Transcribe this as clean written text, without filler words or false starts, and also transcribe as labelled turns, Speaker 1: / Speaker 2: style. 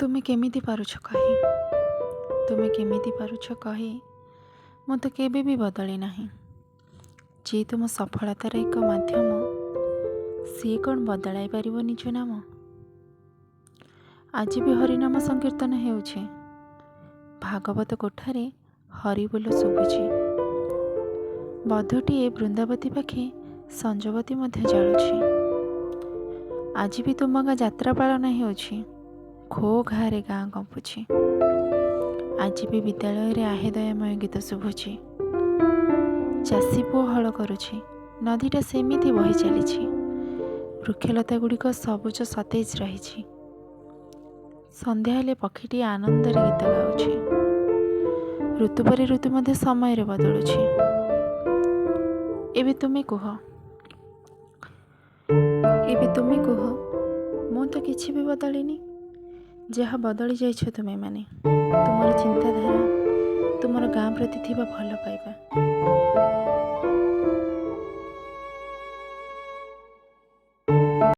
Speaker 1: ତୁମେ କେମିତି ପାରୁଛ କହି, ତୁମେ କେମିତି ପାରୁଛ କହି, ମୁଁ ତ କେବେ ବି ବଦଳି ନାହିଁ। ଯିଏ ତୁମ ସଫଳତାର ଏକ ମାଧ୍ୟମ, ସିଏ କ'ଣ ବଦଳାଇ ପାରିବ ନିଜ ନାମ? ଆଜି ବି ହରିନାମ ସଂକୀର୍ତ୍ତନ ହେଉଛି, ଭାଗବତ କୋଠାରେ ହରିବୋଲ ଶୁଭୁଛି, ବଧୂଟିଏ ବୃନ୍ଦାବତୀ ପାଖେ ସଞ୍ଜବତୀ ମଧ୍ୟ ଜାଳୁଛି। ଆଜି ବି ତୁମ ଗାଁ ଯାତ୍ରା ପାଳନ ହେଉଛି, ଘୋ ଘାରେ ଗାଁ କମ୍ପୁଛି। ଆଜି ବି ବିଦ୍ୟାଳୟରେ ଆହେ ଦୟାମୟ ଗୀତ ଶୁଭୁଛି, ଚାଷୀ ପୁଅ ହଳ କରୁଛି, ନଦୀଟା ସେମିତି ବହି ଚାଲିଛି, ବୃକ୍ଷଲତା ଗୁଡ଼ିକ ସବୁଜ ସତେଜ ରହିଛି, ସନ୍ଧ୍ୟା ହେଲେ ପକ୍ଷୀଟିଏ ଆନନ୍ଦରେ ଗୀତ ଗାଉଛି, ଋତୁ ପରେ ଋତୁ ମଧ୍ୟ ସମୟରେ ବଦଳୁଛି। ଏବେ ତୁମେ କୁହ, ଏବେ ତୁମେ କୁହ, ମୁଁ ତ କିଛି ବି ବଦଳିନି। ଯାହା ବଦଳି ଯାଇଛ ତୁମେମାନେ, ତୁମର ଚିନ୍ତାଧାରା, ତୁମର ଗାଁ ପ୍ରତି ଥିବା ଭଲ ପାଇବା।